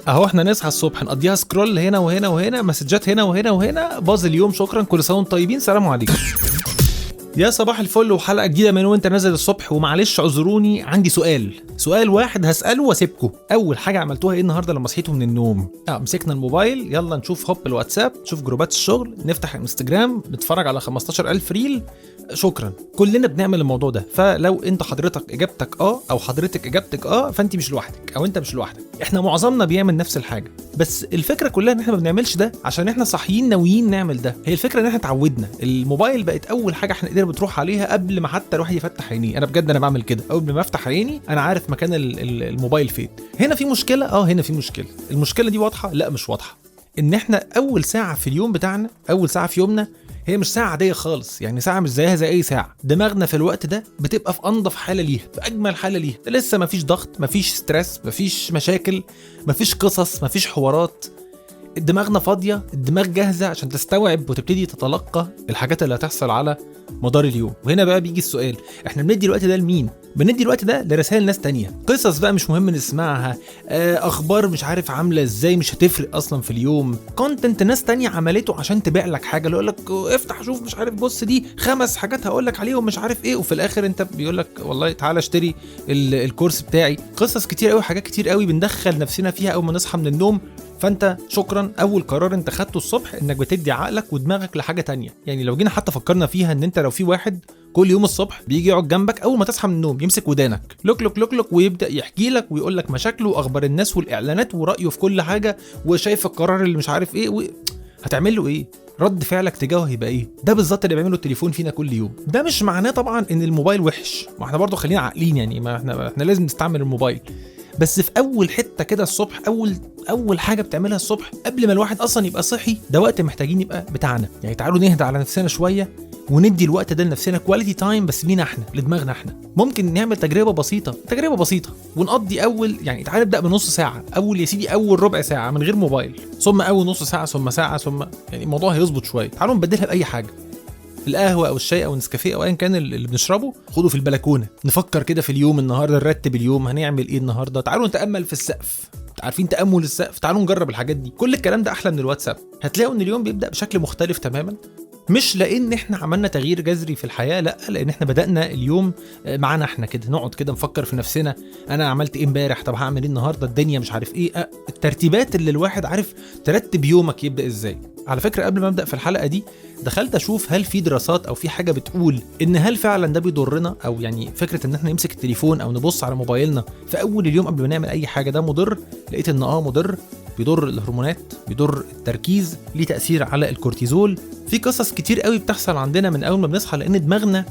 اهو احنا نصحى الصبح نقضيها scroll هنا وهنا وهنا، مسجات هنا وهنا وهنا، باظ اليوم. شكرا، كل سنة وانتم طيبين، سلام عليكم. يا صباح الفل وحلقه جديدة من وانت نازل الصبح. ومعلش اعذروني، عندي سؤال واحد هساله واسيبكم. اول حاجة عملتوها ايه النهارده لما صحيتوا من النوم؟ مسكنا الموبايل، يلا نشوف هوب الواتساب، نشوف جروبات الشغل، نفتح الانستجرام، نتفرج على 15000 reel. شكرا، كلنا بنعمل الموضوع ده. فلو انت حضرتك اجابتك او حضرتك اجابتك فانت مش لوحدك او انت مش لوحدك، احنا معظمنا بيعمل نفس الحاجة. بس الفكرة كلها ان احنا ما بنعملش ده عشان احنا صاحيين ناويين نعمل ده. هي الفكرة ان احنا اتعودنا، الموبايل بقت اول حاجة احنا قدرنا بتروح عليها قبل ما حتى الواحد يفتح عينيه. انا بجد انا بعمل كده، اول ما افتح عيني انا عارف مكان الموبايل فين. هنا في مشكلة، هنا في مشكلة. المشكلة دي واضحة؟ لا مش واضحة. ان احنا اول ساعة في اليوم بتاعنا، اول ساعة في يومنا، هي مش ساعة عادية خالص، يعني ساعة مش زيها زي أي ساعة. دماغنا في الوقت ده بتبقى في أنظف حالة ليها، في أجمل حالة ليها، لسه مفيش ضغط، مفيش stress، مفيش مشاكل، مفيش قصص، مفيش حوارات. دماغنا فاضية، الدماغ جاهزة عشان تستوعب وتبتدي تتلقى الحاجات اللي هتحصل على مدار اليوم. وهنا بقى بيجي السؤال، احنا بندي الوقت ده لمين؟ بندي الوقت ده لرسائل ناس تانية، قصص بقى مش مهم نسمعها، اخبار مش عارف عامله ازاي، مش هتفرق اصلا في اليوم، content ناس تانية عملته عشان تبيع لك حاجة، اللي يقول لك افتح شوف مش عارف بص دي 5 حاجات هقول لك عليهم مش عارف ايه، وفي الاخر انت بيقول لك والله تعالى اشتري الكورس بتاعي. قصص كتير قوي، حاجات كتير قوي بندخل نفسنا فيها اول ما نصحى من النوم. فانت شكرا، اول قرار انت خدته الصبح انك بتدي عقلك ودماغك لحاجة تانية. يعني لو جينا حتى فكرنا فيها، ان انت لو في واحد كل يوم الصبح بيجي يقعد جنبك اول ما تصحى من النوم، يمسك ودانك لوك لوك لوك لوك، ويبدا يحكي لك ويقول لك مشاكله واخبار الناس والاعلانات ورايه في كل حاجة، وشايف القرار اللي مش عارف ايه هتعمل له ايه؟ رد فعلك تجاهه هيبقى ايه؟ ده بالظبط اللي بيعمله التليفون فينا كل يوم. ده مش معناه طبعا ان الموبايل وحش، ما احنا برضو خلينا عاقلين، يعني ما احنا لازم نستعمل الموبايل، بس في اول حتة كده الصبح، اول حاجة بتعملها الصبح قبل ما الواحد اصلا يبقى صحي، ده وقت محتاجين يبقى بتاعنا. يعني تعالوا نهدى على نفسنا شوية وندي الوقت ده لنفسنا، quality time بس لينا احنا، لدماغنا احنا. ممكن نعمل تجربه بسيطة ونقضي اول، يعني تعالى نبدا بنص ساعة، اول يا سيدي اول ربع ساعة من غير موبايل، ثم اول نص ساعة، ثم ساعة، ثم يعني الموضوع هيظبط شوية. تعالوا نبدلها باي حاجة، القهوة او الشاي او النسكافيه او ايا كان اللي بنشربه، خده في البلكونه، نفكر كده في اليوم النهارده، نرتب اليوم هنعمل ايه النهارده. تعالوا نتامل في السقف، عارفين تامل السقف، تعالوا نجرب الحاجات دي. كل الكلام ده احلى من الواتساب. هتلاقوا ان اليوم بيبدا بشكل مختلف تماما، مش لان احنا عملنا تغيير جذري في الحياة، لا، لان احنا بدانا اليوم معانا احنا كده، نقعد كده نفكر في نفسنا، انا عملت ايه امبارح، طب هعمل ايه النهارده، الدنيا مش عارف ايه، الترتيبات اللي الواحد عارف ترتب يومك يبدا ازاي. على فكرة قبل ما ابدا في الحلقة دي دخلت اشوف هل في دراسات او في حاجة بتقول ان هل فعلا ده بيضرنا، او يعني فكرة ان احنا نمسك التليفون او نبص على موبايلنا في اول اليوم قبل ما نعمل اي حاجة ده مضر. لقيت ان مضر، بيضر الهرمونات، بيضر التركيز، ليه تاثير على الكورتيزول. في قصص كتير قوي بتحصل عندنا من اول ما بنصحى، لان دماغنا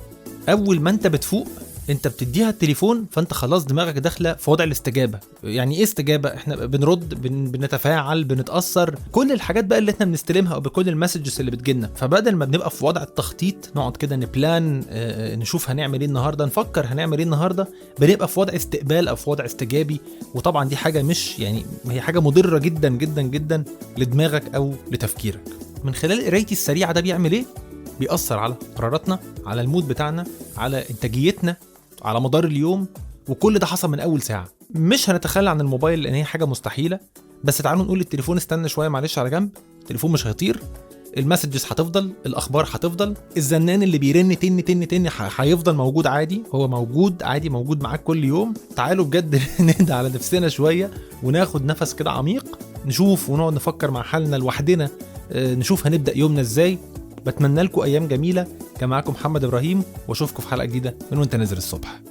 اول ما انت بتفوق انت بتديها التليفون، فانت خلاص دماغك داخله في وضع الاستجابة. يعني ايه استجابة؟ احنا بنرد، بنتفاعل، بنتاثر، كل الحاجات بقى اللي احنا بنستلمها او بكل ال messages اللي بتجيلنا. فبدل ما بنبقى في وضع التخطيط، نقعد كده ن plan، نشوف هنعمل ايه النهارده، نفكر هنعمل ايه النهارده، بنبقى في وضع استقبال او في وضع استجابي. وطبعا دي حاجة مش يعني هي حاجة مضرة جدا جدا جدا لدماغك او لتفكيرك. من خلال قرايتي السريعة ده بيعمل ايه؟ بيأثر على قراراتنا، على ال mood بتاعنا، على انتاجيتنا على مدار اليوم، وكل ده حصل من اول ساعة. مش هنتخلى عن الموبايل لان هي حاجة مستحيلة، بس تعالوا نقول للتليفون استنى شوية معلش على جنب، التليفون مش هيطير، ال messages هتفضل، الاخبار هتفضل، الزنان اللي بيرن تن تن تن هيفضل موجود عادي، هو موجود عادي، موجود معاك كل يوم. تعالوا بجد نهدى على نفسنا شوية وناخد نفس كده عميق، نشوف ونقعد نفكر مع حالنا لوحدنا، نشوف هنبدا يومنا ازاي. بتمنى لكم ايام جميلة. كان معاكم محمد ابراهيم، واشوفكم في حلقة جديدة من وانت نازل الصبح.